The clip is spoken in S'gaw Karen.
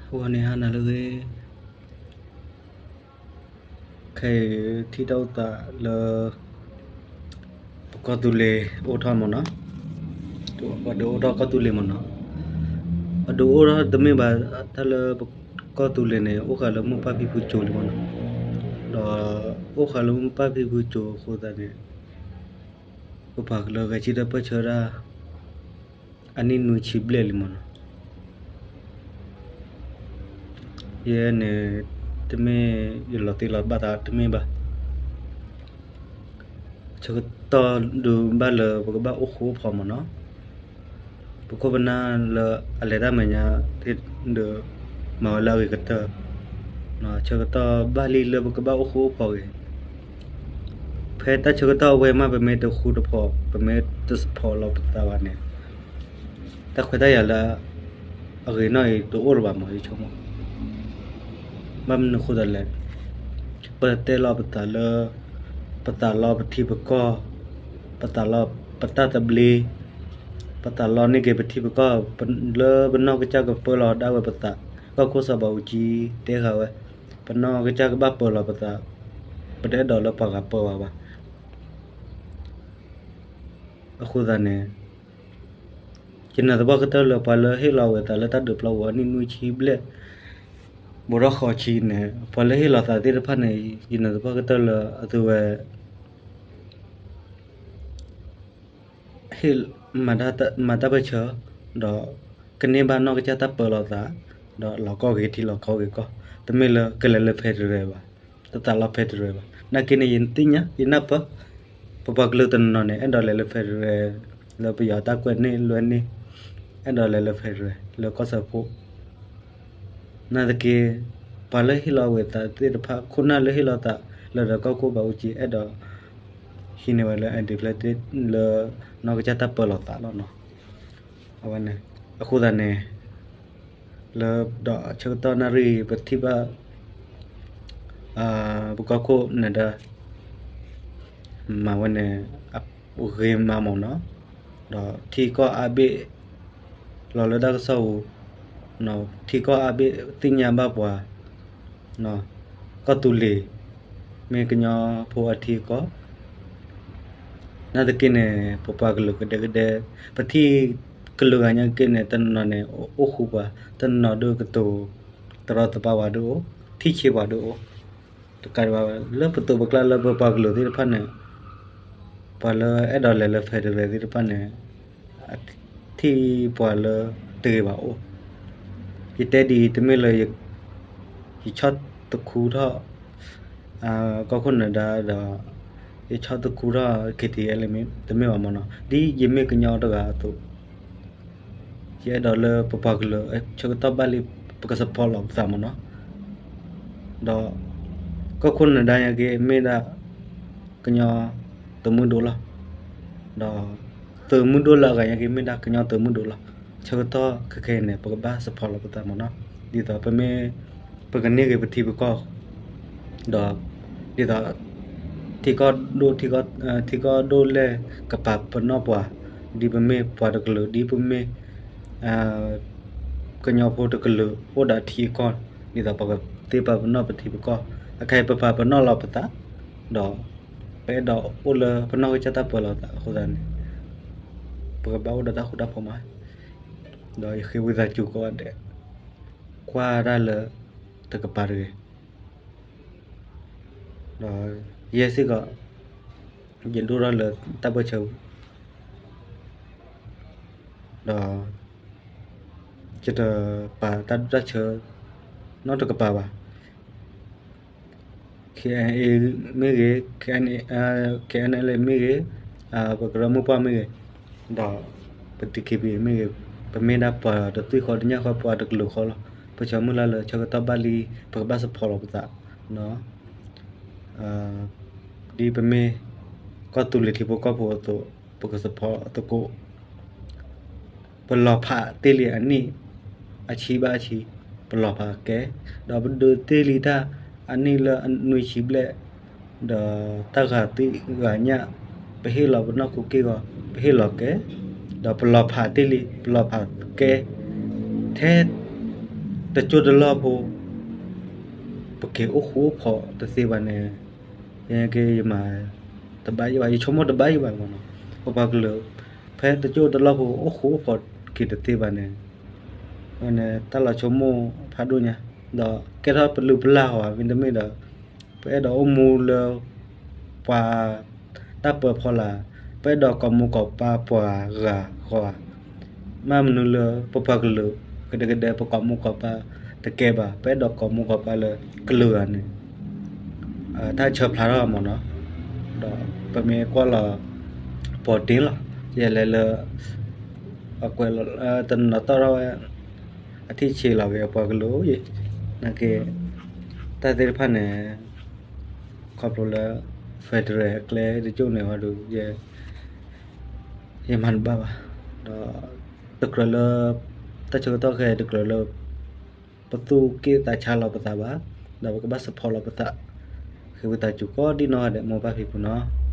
ဂီၤန့ၣ်ဟါနၤလၢအဂ့ၤ, ခဲအံၤထံၣ်တၢ်အိၣ်သးလၢ ပကီၢ်သူလ့ၤအိၣ်ထီၣ်မ့ၢ်နီၤ, ပှၤဒုးအိၣ်ထီၣ်ကီၢ်သူလ့ၤမ့ၢ်နီၤ, ပှၤဒုးအိၣ်ထီၣ်တမ့ၢ်ဘၣ်, တၢ်လၢပကီၢ်သူလ့ၤန့ၣ် အိၣ်ဃာ်လၢမိၢ်ပၢ်ဖံဖုစိၤလံမ့ၢ်နီၤ, ဒီးအိၣ်ဃာ်လၢမိၢ်ပၢ်ဖံဖုစိၤအဃိသတးန့ၣ် ပပှၤကလုာ်ဂဲၤဆၢထၢၣ်ပၢၢ်ဆၢဒၣ် အနံၣ်နွံဆံဘျဲၣ်လံမ့ၢ်နီၤ. ယဲန့ၣ် တမ့ၢ်ယလီၤသ့လီၤဘၣ်သးတမ့ၢ်ဘၣ်. ဆၢကတီၢ်ဒုးဘၣ်လၢပကဘၣ်အိၣ်ဃူအိၣ်ဖိးမ့ၢ်နီၤ, ပခိၣ်ပနၢ်လၢအလဲၤတၢ်မဲာ်ညါသ့ၣ်ဒီး မၤဝဲလၢအဂ့ၤကတၢၢ်, ဆၢကတီၢ်ဘၣ်လံလၢပကဘၣ်အိၣ်ဃူအိၣ်ဖိးဂ့ၤ, ဖဲတၢ်ဆၢကတီၢ်အဝဲမး ပမ့ၢ်တဃူတဖိး ပမ့ၢ်တစဖိးလီၤပသးဘၣ်န့ၣ် တၢ်ခွဲးတၢ်ယာ်လၢ အဂ့ၤနီၣ်အံၤတအိၣ်လၢၤဘၣ်မ့ၢ် ယဆိကမိၣ်, ဘၣ်မနုၤအဃိသတးလဲၣ်, ပတဲလီၤပသးလၢ ပသးလီပထံပကီၢ်, ပသးလီပတၢ်သဘျ့, ပသးလီန့ၢ်က့ၤပထံပကီၢ်, လၢပနီၢ်ကစၢ်ကပၢလီၤဒၣ်ဝဲပသး, ကီၢ်ခိၣ်စီၤဘးအူကၠံတဲဃာ်ဝဲ, ပနီၢ်ကစၢ်ကဘၣ်ပၢလီၤပသး, ပတအဲၣ်ဒိးလၢပှၤဂၤပၢဘၣ်ဘၣ်. အဃိသတးန့ၣ် ယနာ်သပှၢ်ကတၢၢ်လၢပှၤလၢဟ့ၣ်လီၤဝဲသးလၢတၢ်ဒုးပျီပူၤအနံၣ်နွံဆံဘျဲၣ် ဘူးထီၣ်ဃိးဆံန့ၣ် ပှၤလၢဟ့ၣ်လီၤသးသ့ၣ်တဖၣ်န့ၣ် ယနာ်သပှၢ်ကတၢၢ်လၢအသုဝဲ ဟ့ၣ် မၤတၢ်ပၢၢ်ဆၢ ဒီးကန့ၢ်ဘၣ်နီၢ်ကစၢ်တၢ်ပၢလီၤသး ဒီးလီၤကီၢ်ဂ့ၤထံလီၤကီၢ်ဂ့ၤကီၢ် တမ့ၢ်လၢကလဲၤလၢ federal ဘၣ်, တသးလီ federal ဘၣ်. နာ်က့န့ၣ် ယသ့ၣ်ညါ ယနၢ်ပၢၢ် ပပှၤကလုာ်တနီၤနီၤန့ၣ် အဲၣ်ဒိးလဲၤလၢ federal လၢပယီၤတၢ်ကွဲးန့ၢ်လွဲန့ၢ် အဲၣ်ဒိးလဲၤလၢ federal လၢကီၢ်စၢဖှိၣ် နာ်သက့ ပှၤလၢဟ့ၣ်လီၤဝဲသးသ့ၣ်တဖၣ် ခိၣ်နၢ်လၢဟ့ၣ်လီၤသးလၢဒီးကီၢ်ခိၣ်ဘးအူကၠံ အဲၣ်ဒိးဟံးန့ၢ်ဝဲလၢ independent လၢနီၢ်ကစၢ်တၢ်ပၢလီၤသးလီၤနီၤ. အဝဲန့ၣ် အဃိသတးန့ၣ် လၢဒီးဆၢကတီၢ်နၣ်ရံၣ် ပထံၣ်ဘၣ် ပကီၢ်ခိၣ်နဒါ မၤဝဲန့ၣ် ဂ့ၤမးမ့ၢ်နီၤ, ဒီးထံကီၢ်အါဘ့ၣ် လီၤလၢတၢ်ကစီၣ်ပူၤ, ထံကီၢ်အါဘ့ၣ်သ့ၣ်ညါဘၣ်ပှၤ, ကီၢ်သူလ့ၤ မ့ၢ်ကညီဖိအထံအကီၢ်, နာ်သက့န့ၣ် ပပှၤကလုာ်ကဒဲကဒဲ ပထံၣ်ကလုာ်ဂၤညါက့န့ၣ် တနီၤနီၤန့ၣ် အိၣ်ဃူပှၤ, တနီၤဒုးကတိၤ တရီတပါပှၤဒုးအိၣ်, ထံၣ်ဆံးပှၤဒုးအိၣ်, တကးဒံးဘၣ် လၢပသိးပကျါလၢပပှၤကလုာ်သ့ၣ်တဖၣ်န့ၣ် ပှၤလၢအဲၣ်ဒိးလဲၤလၢ federal သ့ၣ်တဖၣ်န့ၣ် ထံၣ်ပှၤလၢတဂ့ၤဘၣ်အိၣ်, ယတဲဒ်အံၤ တမ့ၢ်လၢ ယဆီၣ်သခူထီၣ် ကီၢ်ခိၣ်နဒါဒီး ယဆီၣ်သခူထီၣ် KTLA တမ့ၢ်ဘၣ်မ့ၢ်နီၤ, ဒ်ယမ့ၢ်ကညီတဂၤအသိး ယအဲၣ်ဒိးလၢပပှၤကလုာ် ဆၢကတီၢ်ဘၣ်လံ ပက support လီၤပသးမ့ၢ်နီၤ, ဒီး ကီၢ်ခိၣ်နဒါညါက့ မ့ၢ်ဒၣ် ကညီသုးမုၢ်ဒိၣ်လီၤ, ဒီး သုးမုၢ်ဒိၣ်လၢအဂၤညါက့ မ့ၢ်ဒၣ်ကညီသုးမုၢ်ဒိၣ်လီၤ. ဆၢကတီၢ်ခဲခဲအံၤန့ၣ် ပကဘၣ် support လီၤပသးမ့ၢ်နီၤ, ဒ်သိးပမ့ၢ် ပကန့ၢ်က့ၤပထံပကီၢ် ဒီး ဒ်သိး ထံကီၢ်ဒိၣ် ထံကီၢ်ဒိၣ်လဲၣ်ကပာ်ပနီၣ်ပှၤ, ဒ်ပမ့ၢ်ပှၤတကလုာ် ဒ်ပမ့ၢ် ကညီဖိတကလုာ် အိၣ်ဒီးထံအကီၢ်, ဒ်သိးပကသ့ပာ်ပနီၣ်ပထံပကီၢ်, အခဲအံၤပပာ်ပနီၣ်လီၤပသး, ဒီး ပအဲၣ်ဒိးအိၣ်လၢပနီၢ်ကစၢ်တၢ်ပၢလီၤသးအဃိသတးန့ၣ် ပကဘၣ်အိၣ်ဒီးတၢ်ဃူတၢ်ဖိးမး, ဒီးယဃ့ဝံသးစူၤကိးဂၤဒဲး ကွၢ်တၢ်လၢတကပၤတဂ့ၤ, ဒီးယဲစ့ၢ်ကီး ယဒိၣ်ထီၣ်လၢတၢ်ပၢၢ်ဆၢပူၤ ဒီး ယတပာ်တၢ်ဒိၣ်တၢ်ဆၢနီတကပၤဘၣ်. KNA မ့ၢ်ဂ့ၤ, KNLA မ့ၢ်ဂ့ၤ, ပကရၢမိၢ်ပှၢ်မ့ၢ်ဂ့ၤ, ဒီးပ DKBA မ့ၢ်ဂ့ၤ, ပမ့ၢ်ဒၣ်ပှၤတသွံၣ်ဃီတညၣ်ဃီ ပှၤတကလုာ်ဃီလီၤ. ပဆၢမုၢ်လၢ်လၢဆၢကတီၢ်ဘၣ်လံ ပကဘၣ် support လီၤပသး ဒ်ပမ့ၢ်ကီၢ်သူလ့ၤထံဖိကီၢ်ဖိအသိး ပက support သကိး ပလီၤဖးတ့ၢ်လံအနံၣ်အဆံဘၣ်အဆံ, ပလီၤဖးကဲ, ဒီးပဒုးတ့ၢ်လံတၢ်အနံၣ်လၢအနွံဆံဘျဲၣ်, ဒီးတၢ်ဂၤသ့ၣ်ဂၤညၣ်, ပဟ့ၣ်လီၤပနီၢ်ခိက့ၢ်ဂီၤ, ပဟ့ၣ်လီၤကဲ, ဒီးပလီၤဖးတ့ၢ်လံ, ပလီၤဖးကဲ, ထဲ တကၠိတလီၢ်ဖိ ပက့ၤအိၣ်ဃူအိၣ်ဖိးတသ့ဘၣ်န့ၣ်, ယက့ယမၤတဘၣ်ယဘၣ်, ယဆိကမိၣ်တဘၣ်ယဘၣ်မ့ၢ်နီၤ. ပပှၤကလုာ် ဖဲတကၠိတလီၢ်ဖိအိၣ်ဃူအိၣ်ဖိးက့ၤတသ့ဘၣ်န့ၣ်, တၢ်လီၤဆိကမိၣ်ဖးဒိၣ်ညါ, ဒီးကဲထီၣ်ပလုၢ်ပလၢ်ဟီ မ့တမ့ၢ်ဒီး ပအဲၣ်ဒိးအိၣ်မူလၢ ပှၤတၢ်ပၢၤဖီလာ်, ပအဲၣ်ဒိးကိးမိၢ်ကိးပၢ်ပှၤဂၤဂီၤဧါ, မ့ၢ်မနုၤလၢပပှၤကလုာ် ကဒဲကဒဲ ပကိးမိၢ်ကိးပၢ်တကဲဘၣ်, ပအဲၣ်ဒိးကိးမိၢ်ကိးပၢ်လၢကလုာ်ဂၤန့ၣ် တၢ်ဆၢဖျါထီၣ်မ့ၢ်နီၤ. ဒီးပမ့ၢ်ကွၢ်လီၤ ပီၣ်တ့ၢ်လီၤ ယလဲၤလၢ အကွဲးလီၤ တနီၤတီၣ်ထီၣ်ဝဲ အထံၣ်ဆံးလီၤက့ၤအပှၤကလုာ်အံၤ, နာ်က့ တၢ်သ့ၣ်တဖၣ်န့ၣ် ခီဖျိလၢ federal အကျဲတကၠိၢ်န့ၣ်ဝဲဒီး ယမၤတဘၣ်ဘၣ်. ဒီးတကြၢးလၢ တၢ်ဆၢကတီၢ်ခဲအံၤတကြၢးလၢ ပသူၣ်က့ၣ်သးဆါလီၤပသးဘၣ်, ဒီးပကဘၣ် support လီၤပသး, ဃ့ဝံသးစူၤကိးဒံနီၢ်ဂၤဒဲး မိၢ်ပၢ်ဖံဖုနီၤ.